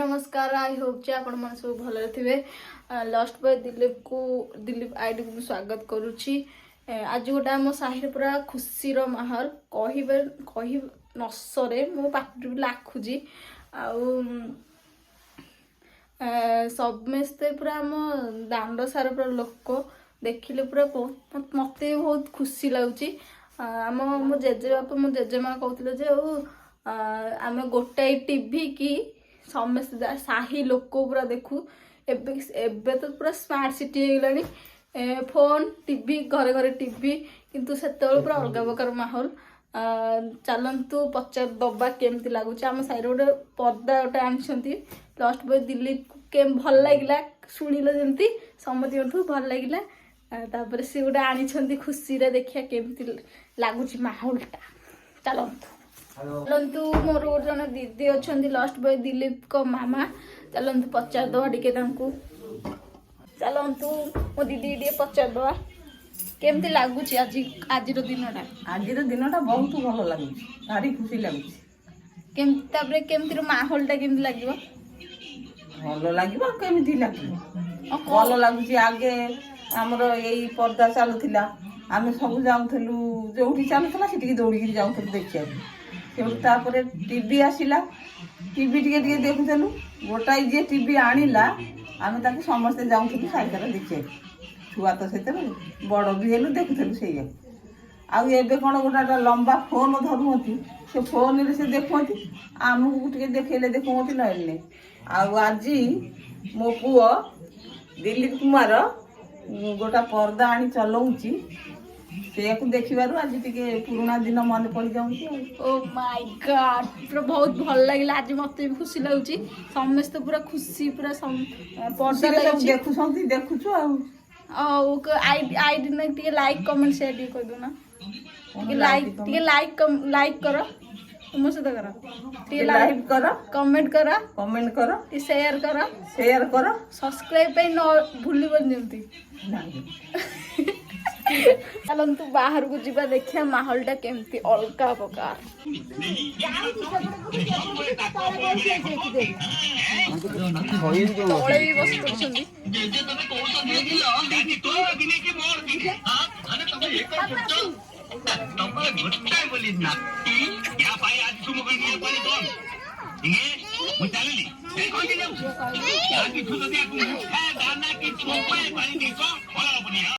ନମସ୍କାର। I Hope ଯେ ଆପଣମାନେ ସବୁ ଭଲରେ ଥିବେ। ଲଷ୍ଟ ବୟ ଦିଲୀପକୁ, ଦିଲୀପ ଆଇଡ଼ିକୁ ମୁଁ ସ୍ୱାଗତ କରୁଛି। ଆଜି ଗୋଟେ ଆମ ସାହିରେ ପୁରା ଖୁସିର ମାହୋଲ, କହିବେ କହି ନ ସରେ। ମୋ ପାଟିରୁ ବି ଲାଖୁଛି। ଆଉ ସମସ୍ତେ ପୁରା ଆମ ଦାଣ୍ଡ ସାରା ପୁରା ଲୋକ ଦେଖିଲେ ପୁରା ବହୁତ, ମତେ ବି ବହୁତ ଖୁସି ଲାଗୁଛି। ଆମ ମୋ ଜେଜେବାପା, ମୋ ଜେଜେମା କହୁଥିଲେ ଯେ ଆଉ ଆମେ ଗୋଟାଏ ଟିଭି କି ସମସ୍ତେ ସାହି ଲୋକ ପୁରା ଦେଖୁ। ଏବେ ଏବେ ତ ପୁରା ସ୍ମାର୍ଟ ସିଟି ହେଇଗଲାଣି, ଫୋନ୍, ଟିଭି, ଘରେ ଘରେ ଟିଭି। କିନ୍ତୁ ସେତେବେଳେ ପୁରା ଅଲଗା ପ୍ରକାର ମାହୋଲ। ଚାଲନ୍ତୁ ପଚାରି ଦବା କେମିତି ଲାଗୁଛି। ଆମ ସାହିରେ ଗୋଟେ ପର୍ଦ୍ଦା ଗୋଟେ ଆଣିଛନ୍ତି ଲଷ୍ଟ ବୟ ଦିଲୀପ। କେମ ଭଲ ଲାଗିଲା ଶୁଣିଲ ଯେମିତି ସମସ୍ତଙ୍କଠୁ ଭଲ ଲାଗିଲା। ତାପରେ ସେ ଗୋଟେ ଆଣିଛନ୍ତି ଖୁସିରେ, ଦେଖିବା କେମିତି ଲାଗୁଛି ମାହୋଲଟା। ଚାଲନ୍ତୁ ଚାଲନ୍ତୁ। ମୋର ଗୋଟେ ଜଣେ ଦିଦି ଅଛନ୍ତି, ଲଷ୍ଟ ବୟ ଦିଲୀପଙ୍କ ମାମା। ଚାଲନ୍ତୁ ପଚାରିଦବା ଟିକେ ତାଙ୍କୁ। ଚାଲନ୍ତୁ ମୋ ଦିଦି ଟିକେ ପଚାରିଦବା କେମିତି ଲାଗୁଛି ଆଜିର ଦିନଟା। ଆଜିର ଦିନଟା ବହୁତ ଭଲ ଲାଗୁଛି, ଭାରି ଖୁସି ଲାଗୁଛି। କେମିତି, ତାପରେ କେମିତି ମାହୋଲଟା କେମିତି ଲାଗିବ? ଭଲ ଲାଗିବ ଆଉ କେମିତି ଲାଗିବ? ଆଉ କଣ? ଭଲ ଲାଗୁଛି। ଆଗେ ଆମର ଏଇ ପର୍ଦ୍ଦା ଚାଲୁଥିଲା, ଆମେ ସବୁ ଯାଉଥିଲୁ, ଯୋଉଠି ଚାଲୁଥିଲା ସେଠିକି ଦୌଡ଼ିକିରି ଯାଉଥିଲୁ ଦେଖିବାକୁ। ସେଠୁ ତାପରେ ଟିଭି ଆସିଲା, ଟିଭି ଟିକେ ଟିକେ ଦେଖୁଥିଲୁ। ଗୋଟାଏ ଯିଏ ଟିଭି ଆଣିଲା, ଆମେ ତାକୁ ସମସ୍ତେ ଯାଉଥିଲୁ ସାଇକେଲ ଦେଖିବାକୁ। ଛୁଆ ତ ସେତେବେଳେ, ବଡ଼ ବି ହେଲୁ, ଦେଖୁଥିଲୁ ସେଇଆକୁ। ଆଉ ଏବେ କ'ଣ ଗୋଟେ ଗୋଟେ ଲମ୍ବା ଫୋନ୍ ଧରୁଛନ୍ତି, ସେ ଫୋନ୍ରେ ସେ ଦେଖୁଛନ୍ତି, ଆମକୁ ଟିକେ ଦେଖେଇଲେ ଦେଖୁଛନ୍ତି, ନହେଲେ ନାହିଁ। ଆଉ ଆଜି ମୋ ପୁଅ ଦିଲୀପ କୁମାର ଗୋଟା ପର୍ଦ୍ଦା ଆଣି ଚଲଉଛି, ସେଇଆକୁ ଦେଖିବାରୁ ଆଜି ଟିକେ ପୁରୁଣା ଦିନ ମନେ ପଡ଼ିଯାଉଛି ଆଉ। ଓ ମାଇ ଗଡ୍, ପୁରା ବହୁତ ଭଲ ଲାଗିଲା ଆଜି। ମତେ ବି ଖୁସି ଲାଗୁଛି, ସମସ୍ତେ ପୁରା ଖୁସି, ପୁରା ପର୍ଦ୍ଦା ଖୁସିରେ ସବୁ ଲାଗିଛି। ଦେଖୁଛନ୍ତି, ଦେଖୁଛୁ ଆଉ। ଆଉ ଆଇଡି ନା ଟିକେ ଲାଇକ୍, କମେଣ୍ଟ, ସେୟାର ଟିକେ କରିଦଉନା ଟିକେ। ଲାଇକ୍ ଟିକେ, ଲାଇକ୍ ଲାଇକ୍ କର, ତୁମ ସହିତ କର ଟିକେ। ଲାଇକ୍ ଲାଇକ୍ କର। କମେଣ୍ଟ କର। କମେଣ୍ଟ କର। ଟିକେ ସେୟାର କର। ସେୟାର କର। ସବସ୍କ୍ରାଇବ ପାଇଁ ନ ଭୁଲିବନି ଯେମିତି। ନାହିଁ। ଚାଲନ୍ତୁ ବାହାରକୁ ଯିବା, ଦେଖିବା ମାହୋଲଟା କେମିତି ଅଲଗା ପ୍ରକାର। ତଳେ ବି ବସି ପଡୁଛନ୍ତି।